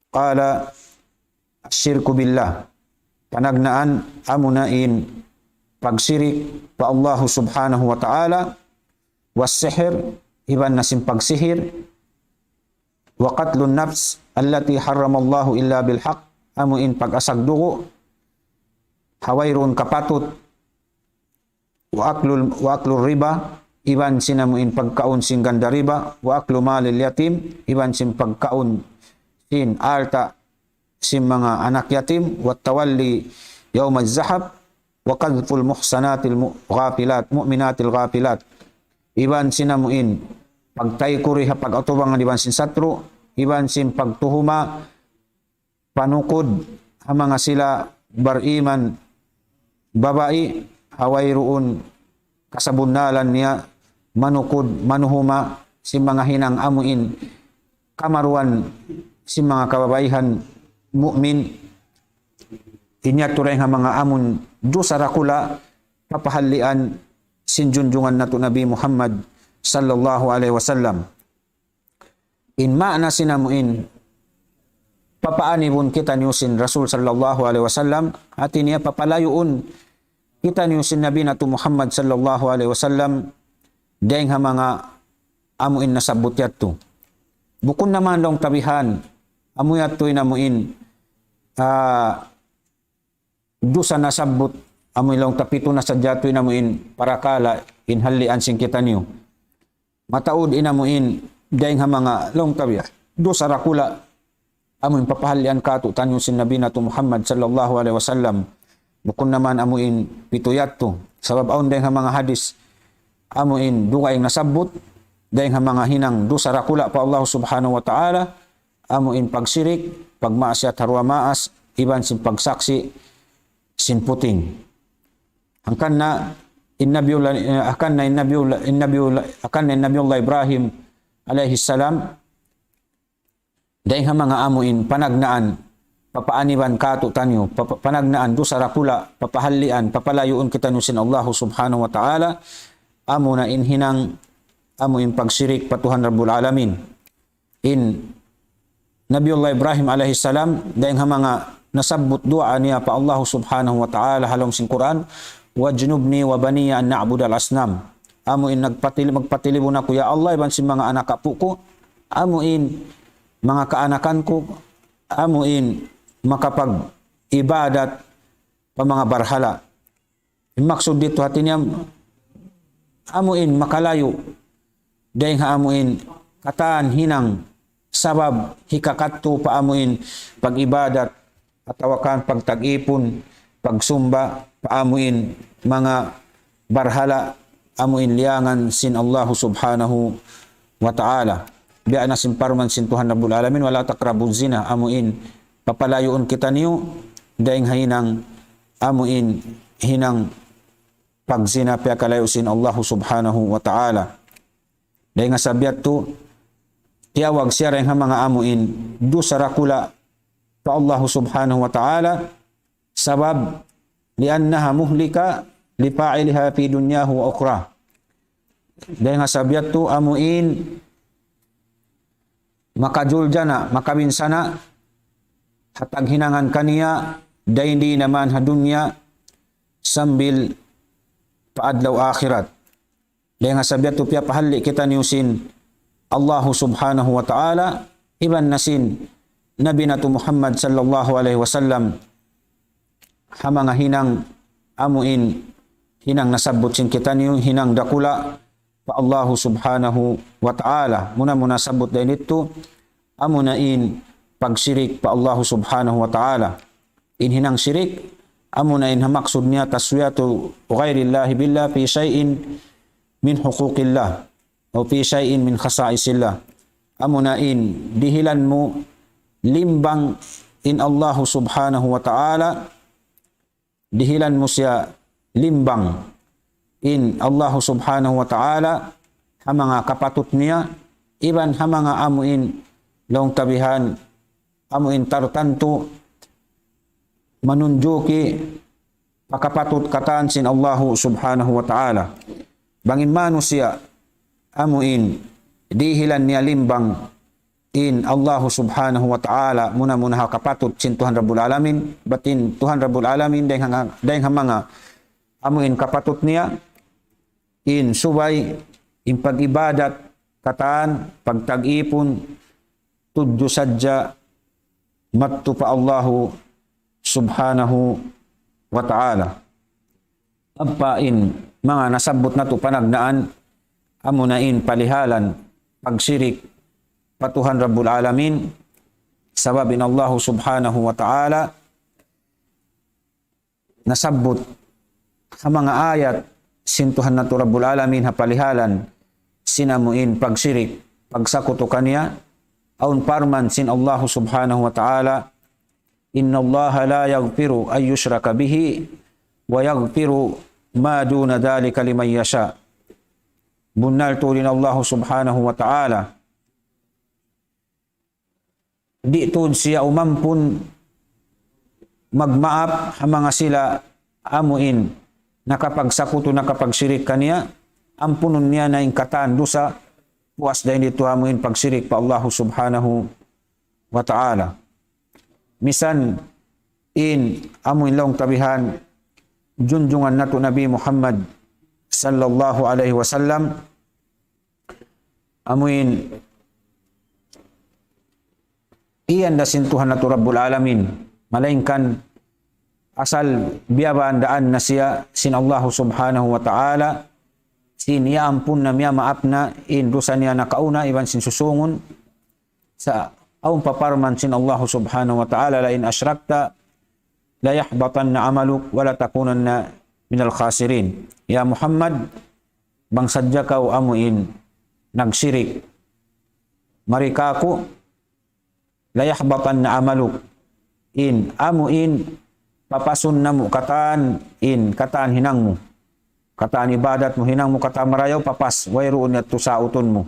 قال الشرك بالله. Panagnaan amuna in pagshirik pa Allahu Subhanahu wa Ta'ala, والسحر, iban na sin pagsihir, وقتل النفس التي حرم الله إلا بالحق, amu in pag-asag dugu', ha wayruun kapatut, وأكل، وأكل الربا, iban sin amu in pagkaun sin ganda riba, وأكل مال اليتيم, iban sin pagkaun sin alta' sin manga anak yatim, والتولي يوم الزحف، وقذف المحصنات الغافلات، المؤمنات الغافلات. Iban sin amu in pagtaykuri ha pag-atubangan iban sin satru', iban sin pagtuhuma panukud ha manga sila bariman babai, ha wayruun kasabunnalan niya manukud, manuhuma sin manga hinang amu in kamaruan sin manga kababaihan mu'min. Ini yadtu dayn ha manga amun dusa dakula' papahallian sin junjungan natu' Nabi Muhammad sallallahu alayhi wasallam. In maana sin amu in papaanibun kitaniyu sin Rasul sallallahu alayhi wasallam, hati niya papalayuun kitaniyu sin Nabi natu' Muhammad sallallahu alayhi wasallam dayn ha manga amu in nasabbut yadtu. Bukun naman laung ta bihan, amu yadtu in amu in, ah, dusa nasabbut, amu in laung ta pitu na sadja yadtu in amu in parakala' in hallian sin kitaniyu. Mataud in amu in dayn ha manga laung ta biya' dusa dakula' amu in papahallian kātu'niyu sin Nabi natu' Muhammad sallallahu alayhi wasallam. Bukun naman amu in pitu yadtu. Sabab awn dayn ha manga hadis amu in dugaing nasabbut dayn ha manga hinang dusa dakula' pa Allah Subhanahu wa Ta'ala, amu in pagshirik, pagmaksiyat ha duwa maas, iban sin pagsaksi' sin puting. Hangkan na in Nabiullah, eh, hangkan na in Nabiullah, in Nabiullah, hangkan na in Nabiullah Ibrahim alayhi salam, Dayng ha manga amu in panagnaan, papaaniban kātu'niyu, papa-, panagnaan dusa dakula', papahallian, papalayuun kitaniyu sin Allahu Subhanahu wa Ta'ala, amuna in hinang amu in pagshirik pa Tuhan Rabbul Alamin. In Nabiullah Ibrahim alayhi salam, dayng ha manga nasabbut duwaa niya pa Allahu Subhanahu wa Ta'ala ha lawm sin Qur'an, "Wajnubni wa baniya an na'budal asnam." Amu in nagpatil-, magpatilibun aku, ya Allah, iban sin manga anak apu' ku, amu in manga kaanakan ku, amu in makapag-ibadat pa manga barhala'. In maksud didtu hati niya, amu in makalayu' dayng ha amu in katan hinang sabab hikakadtu pa amu in pag-ibadat atawa kan pagtag-ipun, pagsumba pa amu in manga barhala' amu in liyangan sin Allahu Subhanahu wa Ta'ala. Biya' na sin parman sin Tuhan Rabbul Alamin, "Wa la taqrabuz zina," amu in papalayuun kitaniyu dayng ha hinang amu in hinang pagzina, piyakalayu' sin Allahu Subhanahu wa Ta'ala. Dayng ha sabab yadtu, tiyawag siya dayng ha manga amu in dusa dakula' pa Allahu Subhanahu wa Ta'ala, sabab, "Li'annaha muhlika li fa'iliha fi dunyahu wa ukhra." Dayng ha sabab yadtu amu in makajuljana', makabinsana' ha taghinangan kaniya, dayn di naman ha dunya sambil pa adlaw akhirat. Dayng ha sabab yadtu piyapahalli' kitaniyu sin Allahu Subhanahu wa Ta'ala, iban na sin Nabi natu' Muhammad sallallahu alayhi wasallam, ha manga hinang amu in hinang nasabbut sin kitaniyu, hinang dakula' pa Allahu Subhanahu wa Ta'ala. Muna-muna sabbut dayn didtu, amuna in pagshirik pa Allahu Subhanahu wa Ta'ala. In hinang shirik, amuna in ha maksud niya taswiyatu ghayrillahi billah fi shay'in min huquqillah, aw fi shay'in min khasa'isillah. Amuna in dihilan mu limbang in Allahu Subhanahu wa Ta'ala, dihilan mu siya limbang in Allahu Subhanahu wa Ta'ala ha manga kapatut niya, iban ha manga amu in laung ta bihan, amu in tartantu manunjuki pa kapatut katan sin Allahu Subhanahu wa Ta'ala. Bang in manusiya' amu in dihilan niya limbang in Allahu Subhanahu wa Ta'ala, muna-muna ha kapatut sin Tuhan Rabbul Alamin, bat in Tuhan Rabbul Alamin dayng ha, dayng ha manga amu in kapatut niya, in subay, in pag-ibadat katan, pagtag-ipun, tudju sadja madtu pa Allahu Subhanahu wa Ta'ala. Ampa in manga nasabbut natu' panagnaan, amuna in palihalan pagshirik pa Tuhan Rabbul Alamin, sabab in Allahu Subhanahu wa Ta'ala nasabbut ha manga ayat sin Tuhan natu' Rabbul Alamin ha palihalan sin amu in pagshirik, pagsakutu kaniya, awn parman sin Allahu Subhanahu wa Ta'ala, إن الله لا يغفر أن يشرك به ويغفر ما دون ذلك لمن يشاء. Bunnal tuud in Allahu Subhanahu wa Ta'ala, di' tuud siya umampun, magmaap ha manga sila amu in nakapagsakutu, nakapagshirik kaniya, ampunun niya na in katan dusa, puas dayn didtu amu in pagshirik pa Allahu Subhanahu wa Ta'ala. Misan in amu in laung ta bihan junjungan natu' Nabi Muhammad sallallahu alayhi wasallam, amu in iyan da sin Tuhan natu' Rabbul Alamin, malaingkan asal biyabandaan na siya sin Allahu Subhanahu wa Ta'ala, sin iyaampun na, miyamaap na in dusa niya nakauna iban sin susungun. Sa' awn pa parman sin Allahu Subhanahu wa Ta'ala, لئن أشركت ليحبطن عملك ولتكونن من الخاسرين. Ya Muhammad, bang sadja kaw amu in nagshirik mari kāku', ليحبطن عملك, in amu in papasun namu' katan, in katan hinang mu, katan ibadat mu, hinang mu katan marayaw, papas, wayruun yadtu sautun mu.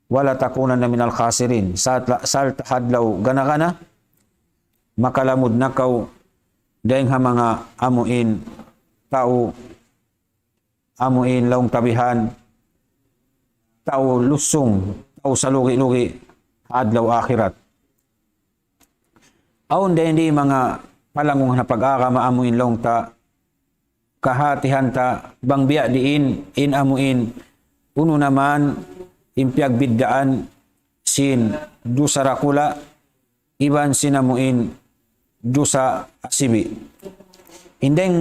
ولتكونن من الخاسرين. Sarta', sarta' ha adlaw gana-gana, makalamud na kaw dayng ha manga amuin tau, amuin laung ta bihan, tau lusung, tau salugi-lugi ha adlaw akhirat. Awn dayn di manga palanggung ha pag-agama amuin laung ta kahatihan ta bang biya' diin in amuin unu na man in piyagbiddaan sin dusa dakula' iban sin amuin dusa asibi'. In dayng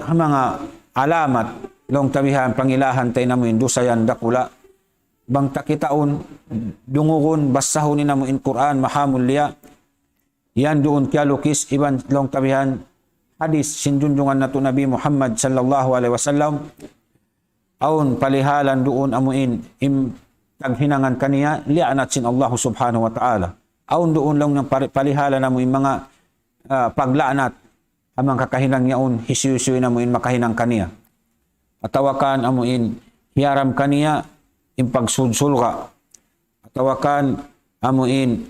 ha manga alamat laung ta bihan pangilahan ta in amuin dusa yan dakula', bang ta kitaun, dungugun, basahun in amuin Qur'an mahamulliya, yan duun kiyalukis iban laung ta bihan hadis sin junjungan natu' Nabi Muhammad sallallahu alayhi wasallam, awn palihalan duun amuin in taghinangan kaniya liyaanat sin Allahu subhanahu wa ta'ala. Awn duun laung niya pari-, palihalan amuin manga, ah, pagla'nat ha manga kakahinang yaun, hisiyu-siyu in amuin makahinang kaniya. Atawa kan amuin hiyaram kaniya in pagsud surga'. Atawa kan amuin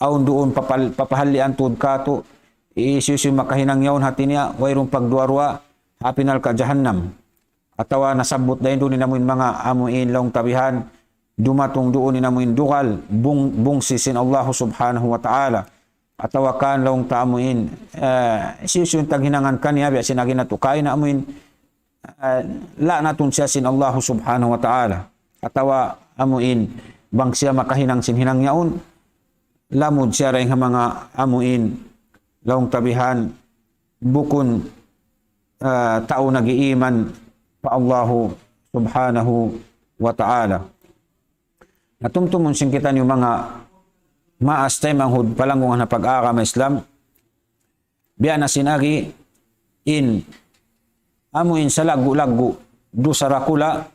awn duun papal-, papahallian tuud katu', hisiyu-siyu makahinang yaun hati niya, wayruun pagduwa-ruwa, ha api narka' jahannam. Atawa nasabbut dayn duun in amuin manga amuin laung ta bihan, dumatung duun in amuin dugal, bung-, bungsi sin Allahu subhanahu wa ta'ala. Atawa kan laung ta amuin, eh, hisiyu-siyu in taghinangan kaniya, biya' sin agi natu' kaina amuin, eh, la'natun siya sin Allahu subhanahu wa ta'ala. Atawa amuin, bang siya makahinang sin hinang yaun, lamud siya dayng ha manga amuin, laung ta bihan, bukun, ah, tau nag-iiman pa Allahu subhanahu wa ta'ala. Na tumtumun sin kitaniyu manga maas taymanghud palanggungan ha pag-agama Islam, biya' na sin agi in amuin salaggu'-laggu' dusa dakula',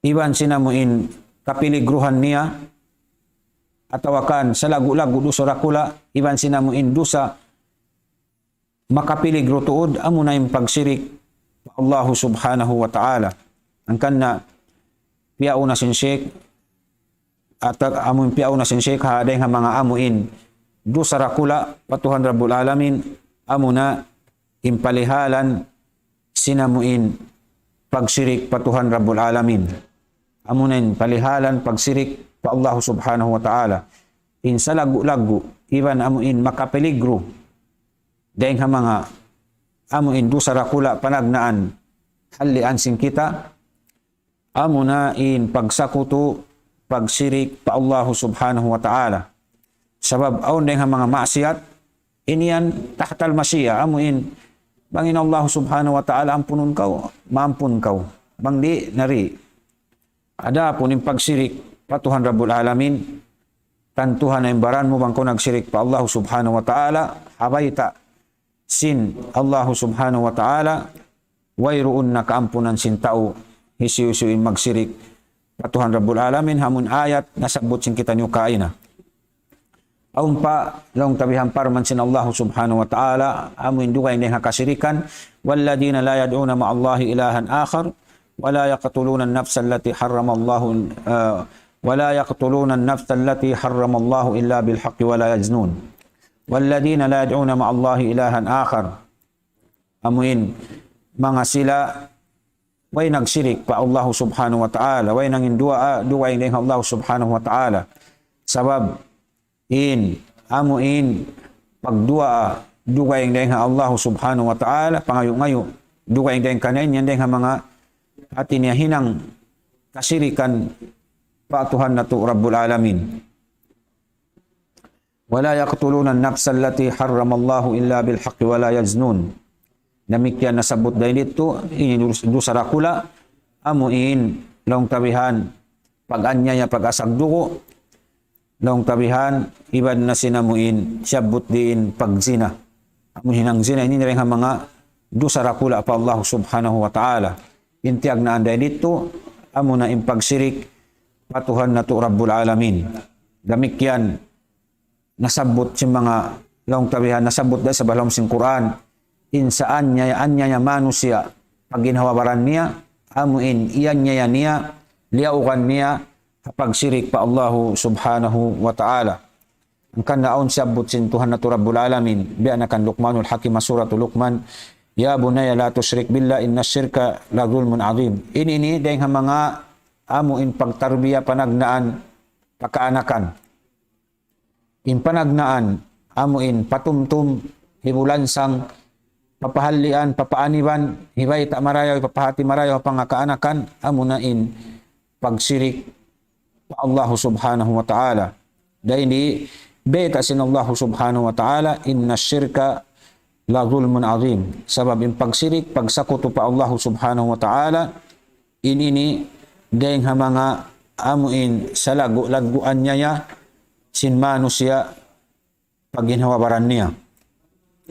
iban sin amuin kapiligruhan niya, atawa kan salaggu'-laggu' dusa dakula', iban sin amuin dusa makapiligru tuud, amuna in pagsirik pa Allahu subhanahu wa ta'ala. Hangkan na piyauna sin Sheikh, atawa amuin piyauna sin Sheikh ha dayng ha manga amuin dusa dakula' pa Tuhan Rabbul Alamin, amuna in palihalan sin amuin pagsirik pa Tuhan Rabbul Alamin. Amuna in palihalan pagsirik pa Allahu subhanahu wa ta'ala. In salaggu'-laggu', iban amuin makapiligru dayng ha manga amuin dusa dakula' panagnaan hallian sin kita, amuna in pagsakutu, pagsirik pa Allahu subhanahu wa ta'ala. Sabab awn dayng ha manga maksiyat, in yan tahtal mashiya, amuin, bang in Allahu subhanahu wa ta'ala ampunun kaw, maampun kaw. Bang di', na di'. Adapun in pagsirik pa Tuhan Rabbul Alamin, tantuhan na in baran mu bang kaw nagsirik pa Allahu subhanahu wa ta'ala, ha bayta' sin Allahu subhanahu wa ta'ala, wayruun na kaampunan sin tau, hisiyu-siyu in magsirik pa Tuhan Rabbul Alamin, ha amun ayat nasabbut sin kitaniyu kaina. Awn pa laung ta bihan parman sin Allahu subhanahu wa ta'ala, amuin dugaing dayng ha kasirikan, والذين لا يدعون مع الله إلها آخر ولا يقتلون النفس التي حرم الله، آه، ولا يقتلون النفس التي حرم الله إلا بالحق ولا يزنون. والذين لا يدعون مع الله إلها آخر. Amuin manga sila way nagsirik pa Allahu subhanahu wa ta'ala, way nanginduwaa dugaing dayng ha Allahu subhanahu wa ta'ala. Sabab in, amuin pagduwaa dugaing dayng ha Allahu subhanahu wa ta'ala, pangayu'-ngayu' dugaing dayng kaniya, yan dayng ha manga hati niya hinang kasirikan pa Tuhan natu' Rabbul Alamin. ولا يقتلون النفس التي حرم الله إلا بالحق ولا يزنون. Damikkiyan nasabbut dayn ditu, ini dus-, dusa dakula', amuin laung ta bihan pag-anyaya, pag-asag dugu', laung ta bihan, iban na sin amuin siyabbut diin pagzina. Amuin hinang zina ini dayng ha manga dusa dakula' pa Allah subhanahu wa ta'ala. In tiyagnaan dayn ditu, amuna in pagsirik pa Tuhan natu' Rabbul Alamin. Damikkiyan nasabbut sin manga laung ta bihan, nasabbut da isab ha lawm sin Qur'an. In saanyaya-anyaya manusiya', pagginhawa-baran niya, amuin iyanyaya niya, liyaugan niya, ha pagsirik pa Allahu Subhanahu wa Ta'ala. Hangkan na awn siyabbut sin Tuhan natu' Rabbul Alamin, biya' na kan Luqmanul Hakim ha Suratul Luqman, يا بني لا تشرك بالله إن الشرك لظلم عظيم. Ini, ini, dayng ha manga amu in pagtarbiya panagnaan pa kaanakan. In panagnaan, amu in patumtum, hibulansang, papahallian, papaaniban, hibayta' marayaw, hipapahati marayaw, ha pangakaanakan, amu na in pagsirik pa Allahu Subhanahu wa Ta'ala. Dayn di, bayta' sin Allahu Subhanahu wa Ta'ala, إن الشرك لظلم عظيم. Sabab in pagsirik, pagsakutu pa Allahu Subhanahu wa Ta'ala, in ini, dayng ha manga amu in salaggu'-laggu' anyaya sin manusiya' pa ginhawa-baran niya.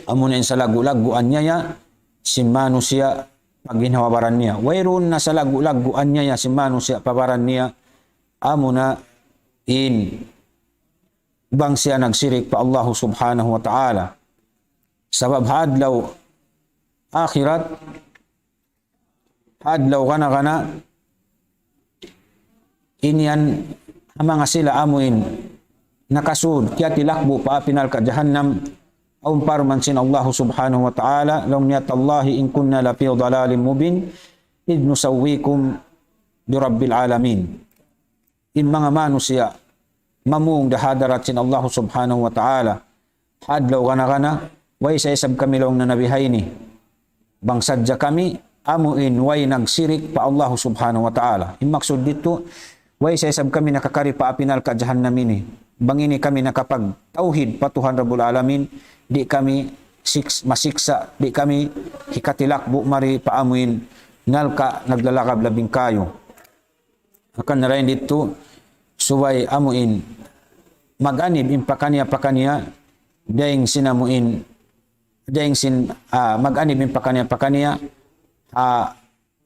Amu na in salaggu'-laggu' anyaya sin manusiya' pa ginhawa-baran niya. Wayruun na salaggu'-laggu' anyaya sin manusiya' pa baran niya, amu na in bang siya nagsirik pa Allahu Subhanahu wa Ta'ala. Sabab ha adlaw akhirat, ha adlaw gana-gana, in yan ha manga sila amu in nakasud, kiyatilakbu' pa api narka' jahannam, awn parman sin Allahu Subhanahu wa Ta'ala, laung niya, تالله إن كنا لفي ضلال مبين إذ نسويكم برب العالمين. In manga manusiya' mamung da ha hadarat sin Allahu Subhanahu wa Ta'ala, ha adlaw gana-gana, way sa isab kami laung na nabi ha ini. Bang sadja kami, amu in way nagsirik pa Allahu Subhanahu wa Ta'ala. In maksud ditu, way sa isab kami nakakari pa api narka' jahannam ini. Bang ini kami nakapagtawhid pa Tuhan Rabbul Alamin, di' kami siks-, masiksa', di' kami hikatilakbu' mari pa amu in narka' naglalagab labing kayu. Hangkan na dayn ditu, subay amu in mag-anib in pakaniya-pakaniya, dayng sin amu in, dayng sin, ah, mag-anib in pakaniya-pakaniya, ah,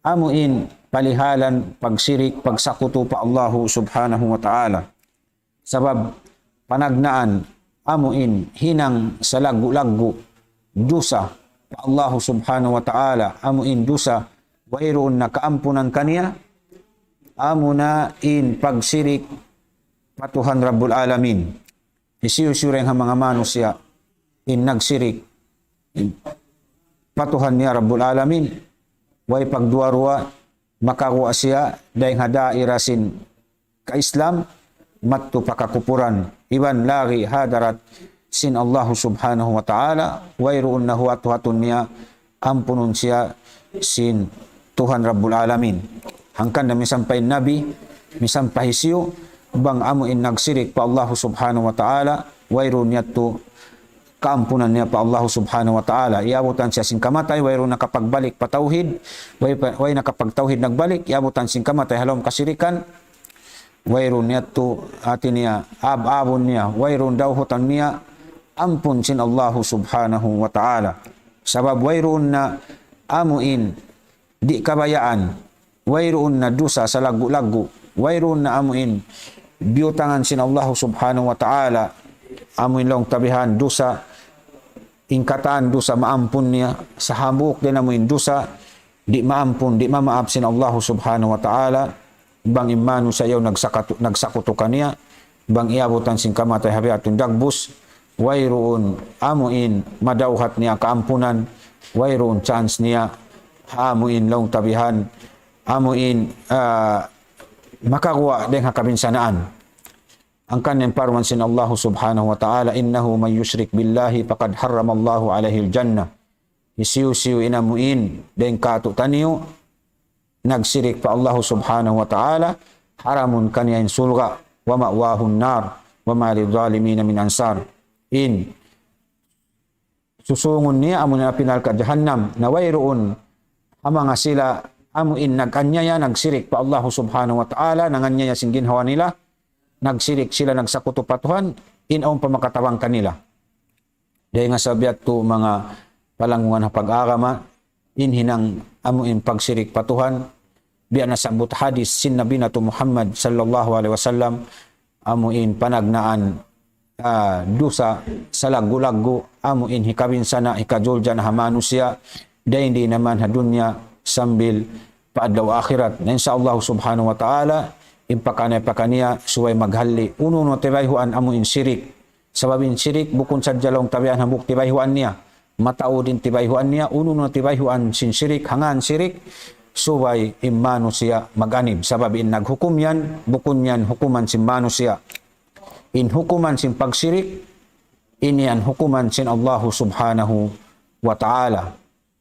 amu in palihalan pagsirik, pagsakutu pa Allahu Subhanahu wa Ta'ala. Sabab panagnaan amu in hinang salaggu'-laggu' dusa pa Allahu Subhanahu wa Ta'ala, amu in dusa wayruun na kaampunan kaniya, amu na in pagsirik pa Tuhan Rabbul Alamin. Hisiyu-siyu dayn ha manga manusiya' in nagsirik pa Tuhan niya Rabbul Alamin, way pagduwa-ruwa, makaguwa' siya dayng ha daira sin ka-Islam, madtu pa kakupuran, iban lagi' ha hadarat sin Allahu Subhanahu wa Ta'ala, wayruun na huwat-huwatun niya ampunun siya sin Tuhan Rabbul Alamin. Hangkan na misan pa in Nabi, misan pa hisiyu, bang amu in nagsirik pa Allahu Subhanahu wa Ta'ala, wayruun yadtu kaampunan niya pa Allahu Subhanahu wa Ta'ala. Iyabutan siya sin kamatay, wayruun nakapagbalik pa tawhid, way pa, way nakapagtawhid nagbalik, iyabutan sin kamatay ha lawm kasirikan, wayruun yadtu hati niya, ab-abun niya, wayruun dawhutan niya ampun sin Allahu Subhanahu wa Ta'ala. Sabab wayruun na amu in di' kabayaan, wayruun na dusa salaggu'-laggu', wayruun na amu in biyutangan sin Allahu Subhanahu wa Ta'ala, amu in laung ta bihan dusa, in katan dusa maampun niya, sa hambuuk dayn amu in dusa, di' maampun, di' mamaap sin Allahu Subhanahu wa Ta'ala, bang in manusiya' yaun nagsakatu-, nagsakutu kaniya, bang iyabutan sin kamatay ha biya' hatun dagbus, wayruun amu in madawhat niya kaampunan, wayruun chance niya, amu in laung ta bihan, amu in, ah, makaguwa' dayng ha kabinsanaan. Hangkan in parman sin Allahu Subhanahu wa Ta'ala, إنه من يشرك بالله فقد حرم الله عليه الجنة. Hisiyu-siyu in amu in, dayng kātu'niyu, nagsirik pa Allahu Subhanahu wa Ta'ala, haramun kaniya in surga', ومأواه النار وما للظالمين من أنصار. In susungun niya amu in api narka' jahannam, na wayruun ha manga sila amu in nag-anyaya, nagsirik pa Allahu Subhanahu wa Ta'ala, nanganyaya sin ginhawa nila, nagsirik sila, nagsakutu pa Tuhan, in awn pa makatabang kanila. Dayn ha sabab yadtu manga palanggungan ha pag-agama, in hinang amu in pagsirik pa Tuhan, biya' nasabbut hadis sin Nabi natu' Muhammad sallallahu alayhi wasallam, amu in panagnaan, ah, dusa salaggu'-laggu', amu in hikabinsana', hikajuljana ha manusiya', dayn di naman ha dunya sambil pa adlaw akhirat. Na insya Allah Subhanahu wa Ta'ala, in pakaniya-pakaniya subay maghalli'. Unu-unu tibayhuan amu in sirik. Sabab in sirik bukun sadja laung ta biya' hambuuk tibayhuan niya. Mataud in tibayhuan niya, unu-unu tibayhuan sin sirik, hangkan sirik, subay in manusiya' mag-anib. Sabab in naghukum yan, bukun yan hukuman sin manusiya'. In hukuman sin pagsirik, ini yan hukuman sin Allahu Subhanahu wa Ta'ala.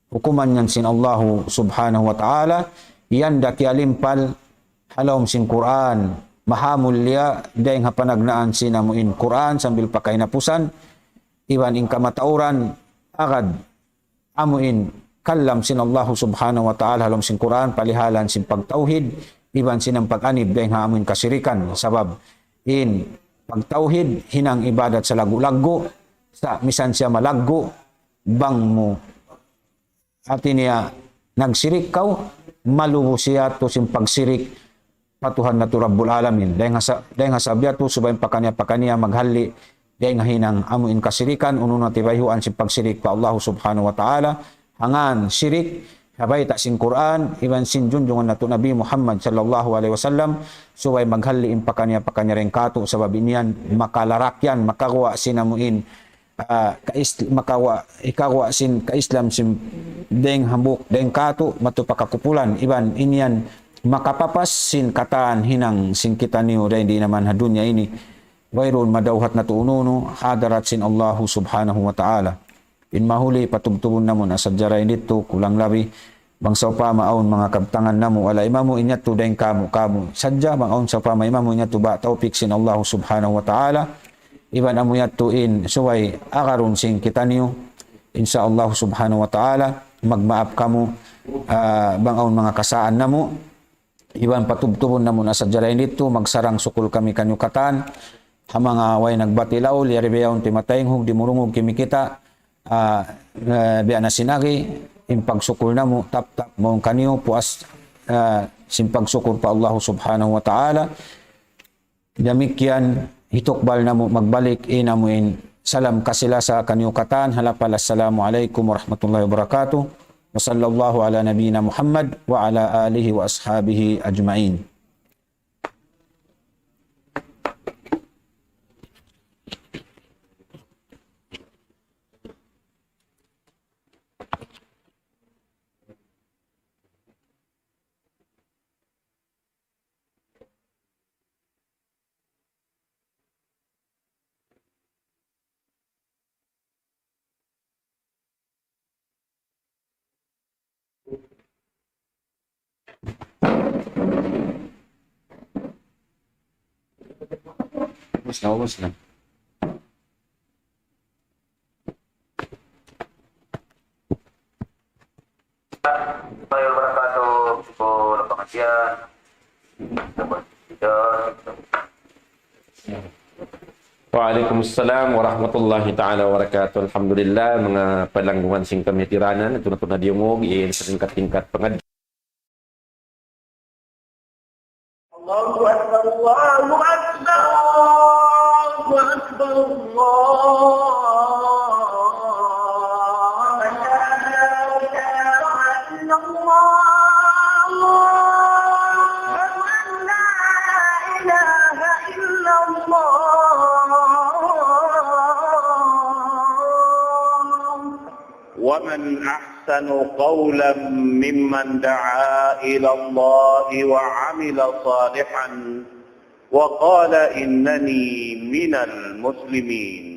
Hukuman yan sin Allahu Subhanahu wa Ta'ala, yan da kiyalimpal ha lawm sin Qur'an. Mahamulliya dayng ha panagnaan sin amu in Qur'an sambil pa kahinapusan, iban in kamatauran agad amu in kalam sin Allahu Subhanahu wa Ta'ala ha lawm sin Qur'an, palihalan sin pagtawhid, iban sin pag-anib dayng ha amu in kasirikan. Sabab in pagtawhid hinang ibadat salaggu'-laggu', sa' misan siya malaggu', bang mu hati niya nagsirik kaw, malubu siya tu sin pagsirik pa Tuhan natu' Rabbul Alamin. Dayng ha sa-, dayng ha sabab yadtu subay pakaniya-pakaniya maghalli', dayng ha hinang amu in kasirikan, unu-unu tibayhuan sin pagsirik pa Allahu Subhanahu wa Ta'ala, hangkan sirik, ha bayta' sin Qur'an, iban sin junjungan natu' Nabi Muhammad sallallahu alayhi wasallam, subay maghalli' in pakaniya-pakaniya dayng kātu', sabab in yan makalarak yan, makaguwa' sin amu in ah, ka-is-, makawa-, hikawa' sin ka-Islam sin dayng hambuuk, dayng kātu', madtu pa kakupulan, iban in yan makapapas sin katan hinang sin kitaniyu dayng di naman ha dunya ini. Wayruun madawhat natu' unu-unu, hadarat sin Allahu Subhanahu wa Ta'ala. In mahuli patubtubun namu' na sadja dayn ditu, kulang labi. Bang sawpama awn manga kabtangan namu', wala' imamu in yadtu dayng kāmu', kāmu' sadja, bang awn sawpama imamu in yadtu ba tawpik sin Allahu Subhanahu wa Ta'ala, iban amu yadtu in subay agarun sin kitaniyu, insya Allah Subhanahu wa Ta'ala, magmaap kamu, ah, bang awn manga kasaan namu', iban patubtubun namu' na sadja dayn ditu, magsarang-sukul kami kaniyu katan, ha manga way nagbati' laul, yari bihaun timataynghug, dimurungug kimikita', ah, eh, biya' na sin agi, in pagsukul namu', tap-tap mawn kaniyu, puas, ah, sin pagsukul pa Allahu Subhanahu wa Ta'ala. Damikkiyan, hitukbal namu' magbalik, in amu in salam kasi-lasa kaniyu katan, ha lapal Assalamu alaykum warahmatullahi wabarakatuh. Wa sallallahu ala nabiyyina Muhammad wa ala alihi wa ashabihi ajma'in. Ubus na, ubus na. Warahmatullahi wabarakatuh. Wa alaykum assalam warahmatullahi ta'ala wabarakatuh. Alhamdulillah, manga palanggungan sin kamatiranan, yadtu na tuud na diyungug, in singkat-singkat pangad- الله أكبر، الله أكبر، الله أكبر، الله أكبر. لا إله إلا الله. أشهد أن لا إله إلا الله. ومن أحسن قولا ممن دعا إلى الله وعمل صالحا وقال إنني من المسلمين.